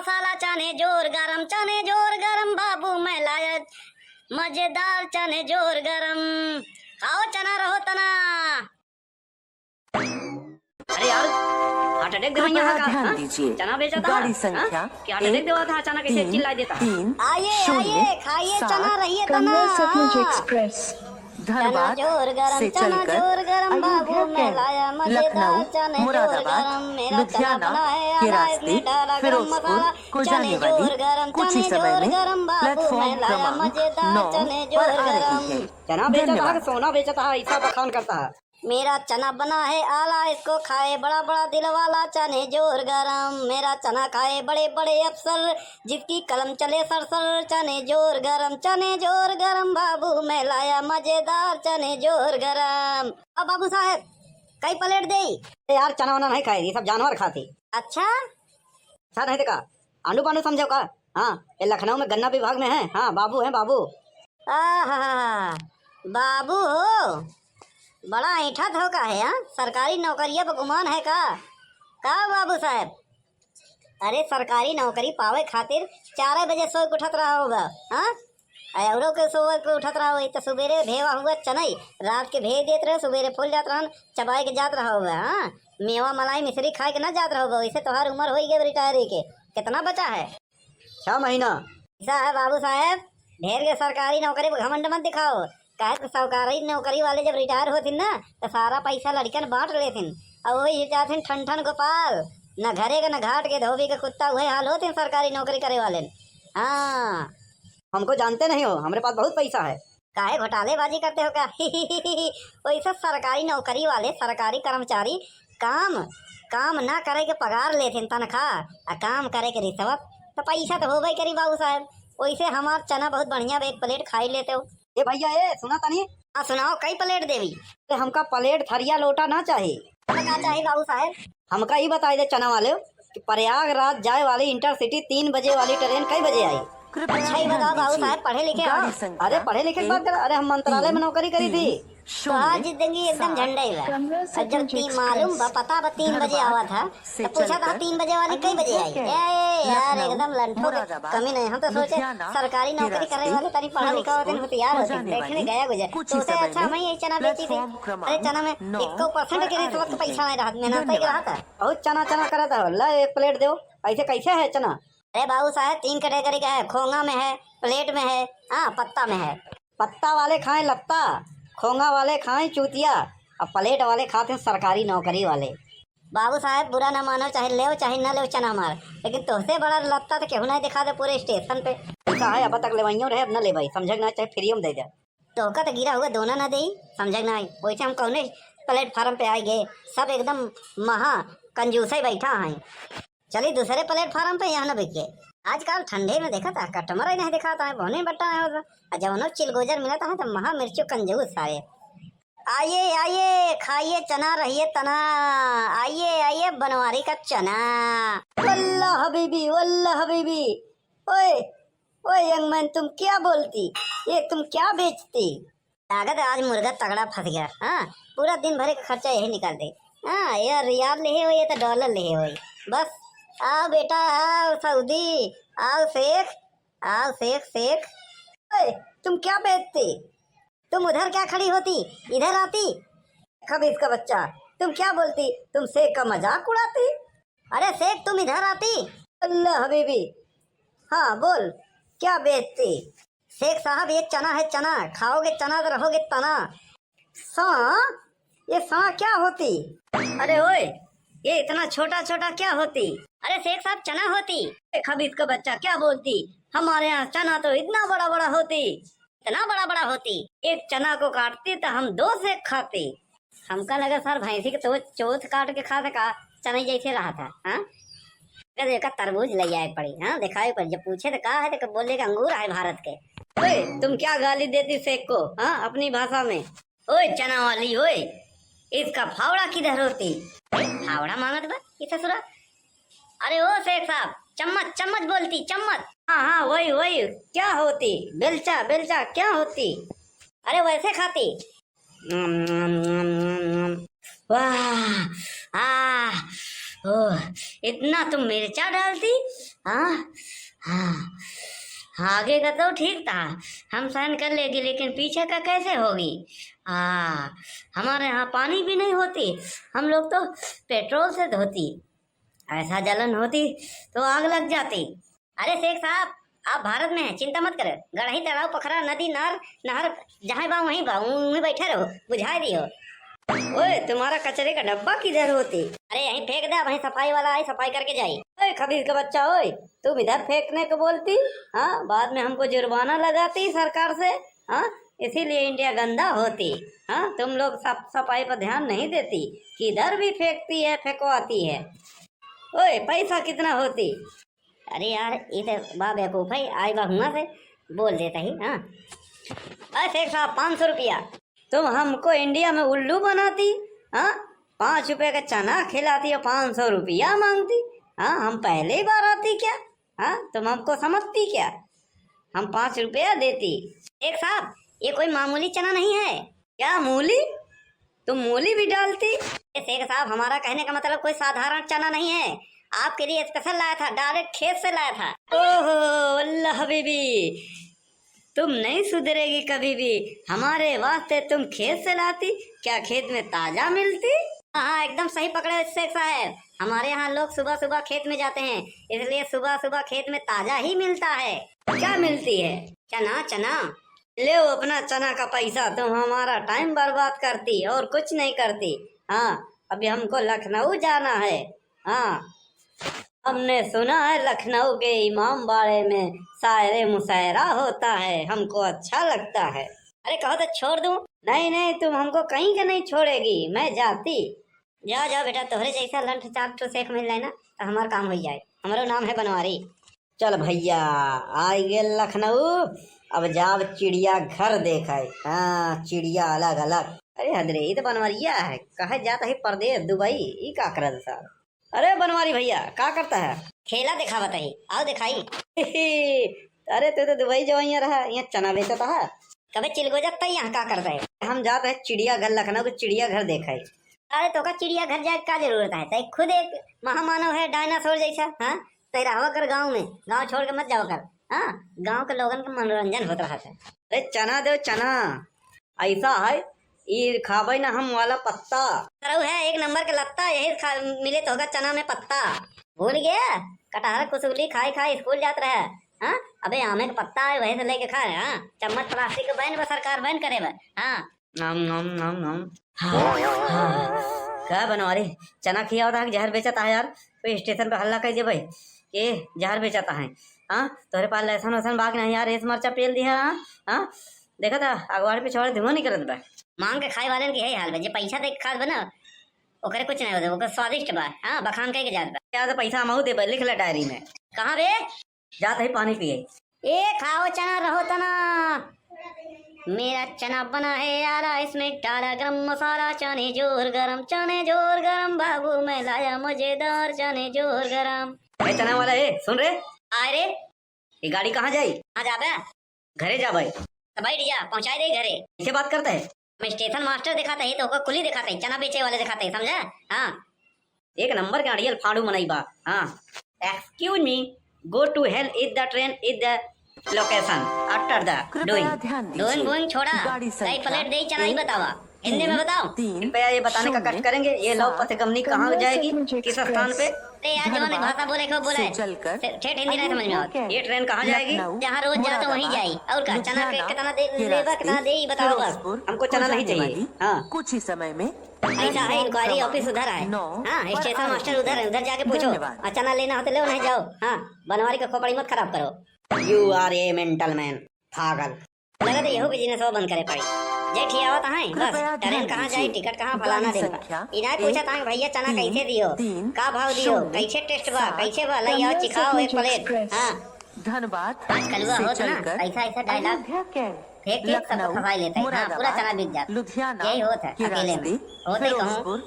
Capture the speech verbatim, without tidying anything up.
मसाला चने जोर गरम, चने जोर गरम, बाबू मैं लाया मजेदार चने जोर गरम। खाओ चना रहो तना। अरे यार, heart attack देवा कृपया यहाँ का, ध्यान हाँ? दीजिए। चना बेचा था, गाड़ी हाँ? संख्या क्या heart attack एक देवा था? अचानक ऐसे तीन चिल्ला देता। तीन आइए, शून्य आइए, खाइए सात चना, रहिए तना। कन्या सतलुज हाँ। एक्सप्रेस। धनबाद चना जोर गरम, से चना चलकर जोर गरम, बाबू अयोध्या मैं कैंट, लाया मजेदार लखनऊ, चने जोर मुरादाबाद, गरम। मेरा चना लुधियाना बना है के आला, रास्ते इसमें डाला गरम फिरोजपुर मसाला। को चने जाने वाली जोर गरम, कुछ ही चने समय जोर में गरम, बाबू प्लेटफॉर्म मैं लाया क्रमांक मजेदार नौ चने पर जोर आ रही गरम। है। चना बेचत है कि धन्यवाद। सोना बेचत है, ऐसा बखान करता है। मेरा चना बना है आला, इसको खाए बड़ा बड़ा दिल वाला, चने जोर गरम। मेरा चना खाए बड़े बड़े अफसर, जिसकी कलम चले सर सर, चने जोर गरम, चने जोर गरम, बाबू मैं लाया मजेदार चने जोर गरम। अब बाबू साहेब, कई प्लेट देई? ए यार, चना वना नहीं खाए, ये सब जानवर खाते। अच्छा? अच्छा नहीं तो का, आंडू पांडू समझो का? हाँ, ये लखनऊ में गन्ना विभाग में है। हाँ, बाबू हैं, बाबू। आहा, बाबू हो, बड़ा ऐंठत हो का है, हाँ? सरकारी नौकरिया पे गुमान है का? का बाबू साहेब? अरे, सरकारी नौकरी पावे खातिर चार बजे सोए के उठत रहा होगा, हाँ? अरे, औरों के सोए के उठत रहा होई, तो सुबेरे भेवा हुआ चनई, रात के भेज देत रहे, सुबेरे फूल जात रहन, चबाए के जात रहा होगा, हाँ? मेवा मलाई मिश्री खाए के ना जात रहा होगा, वैसे तोहार उम्र होई गए रिटायरी के, कितना बचा है? छह महीना। ऐसा है बाबू साहेब, ढेर के सरकारी नौकरी पे घमंड मत दिखाओ, काहे तो सरकारी नौकरी वाले जब रिटायर होथिन ना, तो सारा पैसा लड़कन बांट लेथिन, और वही जाथिन ठन ठन गोपाल, न घरे के न घाट के, धोबी के कुत्ता, वही हाल होथिन सरकारी नौकरी करे वाले। हाँ। हमको जानते नहीं हो, हमरे पास बहुत पैसा है। काहे घोटालेबाजी करते हो का? वैसे सरकारी नौकरी वाले, सरकारी कर्मचारी काम, काम ना करे के पगार लेथिन तनख्वाह, आ काम करे के रिश्वत, तो पैसा तो होबे करी बाबू साहेब। वैसे हमार चना बहुत बढ़िया बा, एक प्लेट खाई लेते हो। ए भैया, ए, सुना तनी। हाँ, सुनाओ, कई प्लेट देवी? ए, हमका प्लेट, थरिया, लोटा ना चाही। तो का चाही बाबू साहेब? हमका ई बताई दे चना वाले कि प्रयागराज जाए वाली इंटरसिटी तीन बजे वाली ट्रेन कई बजे आई? कृपया अच्छा, ये ध्यान बताओ बाबू दीजिए। साहेब, पढ़े लिखे हो? गाड़ी संख्या अरे, पढ़े लिखे की बात कर, अरे, हम मंत्रालय में नौकरी करी थी। तो आज जिंदगी एकदम झंडा ही बा। कमरा से और जब कुछ ती-, मालूम बा, पता बा, तीन बजे धनबाद आवा था, से तो पूछा था, चलकर तीन बजे वाली कई बजे आई? अयोध्या ए, यार, लखनऊ, एकदम लंठो के मुरादाबाद, कमी नहीं। हम तो सोचे लुधियाना सरकारी के नौकरी करे रास्ते वाले तनी पढ़ा लिखा होते, फिरोजपुर होशियार को होते, जाने देखने वाली गया गुजर। कुछ तो उसे समय अच्छा में हमें ये चना बेची थी। प्लेटफॉर्म अरे, क्रमांक चना में नौ एको परसेंट पर के आ रिश्वत रही के है। पैसा नहीं रहा, मेहनत ही धन्यवाद। रहा था। बहुत चना चना करत हो, ला एक प्लेट दो। ऐसे कैसे है चना? अरे बाबू साहेब, तीन कैटेगरी का है, खोंगा में है, प्लेट में है, हाँ, पत्ता में है। पत्ता वाले खाएं लत्ता, खोंगा वाले खाएं चूतिया, और प्लेट वाले खाते हैं सरकारी नौकरी वाले। बाबू साहेब, बुरा ना मानो, चाहे लेव चाहे ना लेव चना हमार, लेकिन तोहसे बड़ा लत्ता तो केहू नहीं दिखा दे पूरे स्टेशन पे। पैसा है, अब तक लेवाइयों रहे, अब न ले भाई, समझे ना, चाहे फ्री में दे दे। तोहका तो गिरा हुआ दोना ना देई, समझे ना आई। वैसे हम कौने प्लेटफार्म पे आए गए, सब एकदम महा कंजूसे बैठा हैं। चली दूसरे प्लेटफार्म पे, यहाँ न बिके। आजकल ठंडे में देखा था, कस्टमर ही नहीं दिखाता है, बोने बट्टा है होता। आ जवनो चिलगोजर मिलता है तो महा मिर्चू कंजूस सारे। आइए, आइए, खाइए चना, रहिए तना। आइए, आइए, बनवारी का चना। वल्ला हबीबी, वल्ला हबीबी। ओए, ओए, young man, तुम क्या बोलती? ये तुम क्या बेचती? लागत है आज मुर्गा तगड़ा फंस गया। हाँ, पूरा दिन भर का खर्चा यही निकाल दे। हाँ, ये रियाल लिहे हो, ये तो डॉलर लिहे हो। बस, आओ बेटा, आओ सऊदी, आओ शेख, आओ शेख, शेख। ओए, तुम क्या बेचती? तुम उधर क्या खड़ी होती, इधर आती। खबीस का बच्चा, तुम क्या बोलती? तुम शेख का मजाक उड़ाती। अरे शेख, तुम इधर आती। अल्लाह हबीबी, हाँ बोल, क्या बेचती? शेख साहब, ये चना है चना, खाओगे चना तो रहोगे तना। सा? ये सा क्या होती? अरे ओए, ये इतना छोटा छोटा क्या होती? अरे शेख साहब, चना होती। ए खबीस का बच्चा, क्या बोलती? हमारे यहाँ चना तो इतना बड़ा बड़ा होती। इतना बड़ा बड़ा होती? एक चना को काटती तो हम दो शेख खाते। हमका लगा सर भैंसी के तो चोंच काट के खा सका, चने जैसे रहा था। हाँ, अगर एका तरबूज ले आए पड़ी, हाँ, दिखाए पड़ी। जब पूछे तो का है, तो बोले कि अंगूर है भारत के। ओए, तुम क्या गाली देती शेख को, हाँ, अपनी भाषा में? ओए चना वाली, ओए, इसका फावड़ा किधर होती? फावड़ा मांगत बा ये ससुरा। अरे ओ शेख साहब, चम्मच, चम्मच बोलती, चम्मच। हाँ हाँ, वही वही। क्या होती? बेलचा, बेलचा क्या होती? अरे वैसे खाती। वाह, आह, ओह, इतना तुम मिर्चा डालती? हाँ, हाँ, हाँ, आगे का तो ठीक था, हम सहन कर लेगी, लेकिन पीछे का कैसे होगी? हाँ, हमारे यहाँ पानी भी नहीं होती, हम लोग तो पेट्रोल से धोती। ऐसा जलन होती तो आग लग जाती। अरे शेख साहब, आप भारत में हैं, चिंता मत करो। गढ़ही, तालाब, पोखरा, नदी, नार, नहर, जहाँ बा वहीं बा, वहीं बैठे रहो, बुझाए दियो। ओए, तुम्हारा कचरे का डब्बा किधर होती? अरे यहीं फेंक दे, वहीं सफाई वाला आई, सफाई करके जाई। ओए खबीज का बच्चा, ओए, तुम इधर फेंकने को बोलती, हाँ, बाद में हमको जुर्माना लगाती सरकार से, हाँ, इसीलिए इंडिया गंदा होती। हाँ, तुम लोग साफ सफाई पर ध्यान नहीं देती, किधर भी फेंकती है, फेंकवाती है। ओए, पैसा कितना होती? अरे यार, ई त बा बेवकूफ है, आई बा हुआं से बोल देता ही। हाँ, अरे शेख साहब, पाँच सौ रुपया। तुम हमको इंडिया में उल्लू बनाती, हाँ? पाँच रुपए का चना खिलाती और पाँच सौ रुपया मांगती, हाँ? हम पहले ही बार आती क्या? हाँ, तुम हमको समझती क्या? हम पाँच रुपया देती। शेख साहब, ये कोई मामूली चना नहीं है। क्या मूली? तुम मूली भी डालती? ये शेख साहब, हमारा कहने का मतलब कोई साधारण चना नहीं है, आपके लिए स्पेशल लाया था, डायरेक्ट खेत से लाया था। ओहो, अल्लाह हबीबी, तुम नहीं सुधरेगी कभी भी। हमारे वास्ते तुम खेत से लाती, क्या खेत में ताजा मिलती? हाँ, हाँ, एकदम सही पकड़े शेख साहब। हमारे यहाँ लोग सुबह सुबह खेत में जाते हैं, इसलिए सुबह सुबह खेत में ताजा ही मिलता है। क्या मिलती है? चना, चना। ले अपना चना का पैसा, तुम हमारा टाइम बर्बाद करती और कुछ नहीं करती। हाँ, अभी हमको लखनऊ जाना है। हाँ, हमने सुना है लखनऊ के इमाम बाड़े में शायरे मुशायरा होता है, हमको अच्छा लगता है। अरे कहो तो छोड़ दूं? नहीं, नहीं, तुम हमको कहीं का नहीं छोड़ेगी, मैं जाती। जाओ, जाओ बेटा, तोहरे जैसा लंठ चार ठो शेख मिल जाए ना, तो हमार काम हो जाए। हमरो नाम है बनवारी। चल भैया, आइ गेल लखनऊ, अब जाब चिड़िया घर देखे। हाँ, चिड़िया अलग अलग। अरे हद रे, ई तो बनवरिया है, कहे जात है परदेस, दुबई, ई का करत साहब? अरे बनवारी भैया, का करता है? खेला देखावत है, आओ देखाई। अरे तू तो दुबई जो यहाँ रहा, यहाँ चना बेचता है। कबे चिलगोजा तई यहाँ का करता है? हम जात है चिड़ियाघर, लखनऊ के चिड़ियाघर देखे। अरे तोका चिड़ियाघर जाए का जरूरत है? तई खुद एक महामानव है, डायनासोर जैसा। हाँ, तई रहवा कर गाँव में, गाँव छोड़ के मत जावा कर। हाँ, गाँव के लोगन का मनोरंजन होत रहत है। अरे चना दे चना, ऐसा है, ई खाबे ना हम वाला पत्ता। सरऊ है एक नंबर के लत्ता, यही खा, मिले तो होगा चना में पत्ता। भूल गया, कटहर कुसुली खाई खाई स्कूल जात रहे। हाँ, अबे आमे के पत्ता है, वही से लेके खा रहे। हाँ, चम्मच प्लास्टिक के बैन बा, सरकार बैन करे बा। हाँ। नम, नम, नम, नम। हाँ, हाँ। का बनवारी, चना खियावत है कि जहर बेचत है यार? कोई स्टेशन पे हल्ला कर दे भाई, ये जहर बेचत है। हाँ, तोहरे पास लहसुन वहसुन बा कि नहीं यार? रेस मरचा पेल दिया, हाँ? हाँ? देखा था, अगवार पे छोड़ धुआं निकलत बा। मांग के खाए वालन के यही हाल बा, जे पैसा दे के खात बा ना, ओकरे कुछ नहीं होता, ओकर स्वादिष्ट बा। हाँ, बखान कह के जात बा। क्या तो पैसा हमहू देबे, लिख ले डायरी में। कहाँ बे? जात है पानी पिए। ए खाओ चना रहो तना, मेरा चना बना है आला, इसमें डाला गरम मसाला, चने जोर गरम, चने जोर गरम, बाबू मैं लाया मजेदार चने जोर गरम। ए चना वाला, ए सुन रे। आए रे। ये गाड़ी कहाँ जाई? कहाँ जाबे? घरे जाबे। तो बैठ जा, पहुँचाई दे घरे। कैसे बात करता है? हम स्टेशन मास्टर दिखाते ही तो ओकर कुली दिखाते ही, चना बेचे वाले दिखाते ही, समझा? हाँ। एक नंबर के अड़ियल फाड़ू मनई बा। हाँ। Excuse me, go to hell, is the train is the location after the कृपया doing। ध्यान दीजिए। Doing बोइंग छोड़ा, गाड़ी कई संख्या प्लेट दे चना ही एक बतावा, हिंदी में तीन बताओ। तीन कृपया ये बताने का कष्ट शून्य करेंगे, ये लव सात पथिगमनी कहाँ जाएगी, किस स्थान पे? अरे यार, जवानी भाषा बोले को बोले। से चलकर ठेठ हिंदी नहीं समझ में आवत। ये ट्रेन कहाँ जाएगी? लखनऊ, जहाँ रोज जाओ तो वहीं मुरादाबाद, जाई। और का, चना के लुधियाना, कितना दे, लेबा, कितना दे, ई बताओ बस। फिरोजपुर हमको चना नहीं चाहिए। हाँ। कुछ ही समय में ऐसा है, इंक्वायरी ऑफिस उधर है। हाँ, स्टेशन मास्टर उधर है, उधर जाके पूछो। धन्यवाद। और चना लेना हो तो ले, नहीं जाओ। हाँ, बनवारी का खोपड़ी मत खराब करो। You are a mental man, पागल। लगत है यहू बिजनेसवा बंद करे पड़ी। जे ठियावत हैं, बस, ट्रेन कहाँ जाई, टिकट कहाँ, फलाना दिन पर। ई नाहीं पूछत हैं, भैया चना कैसे दियो, का भाव दियो, कैसे टेस्ट बा, कैसे बा, लई आओ, चिखाओ एक प्लेट। हाँ। धनबाद आजकलुआ होत ना, ऐसा, ऐसा डायलॉग फेंक के सबको खवाई लेते हैं। हाँ, पूरा चना बिक जात। यही होत है अकेले में। होते कहूँ।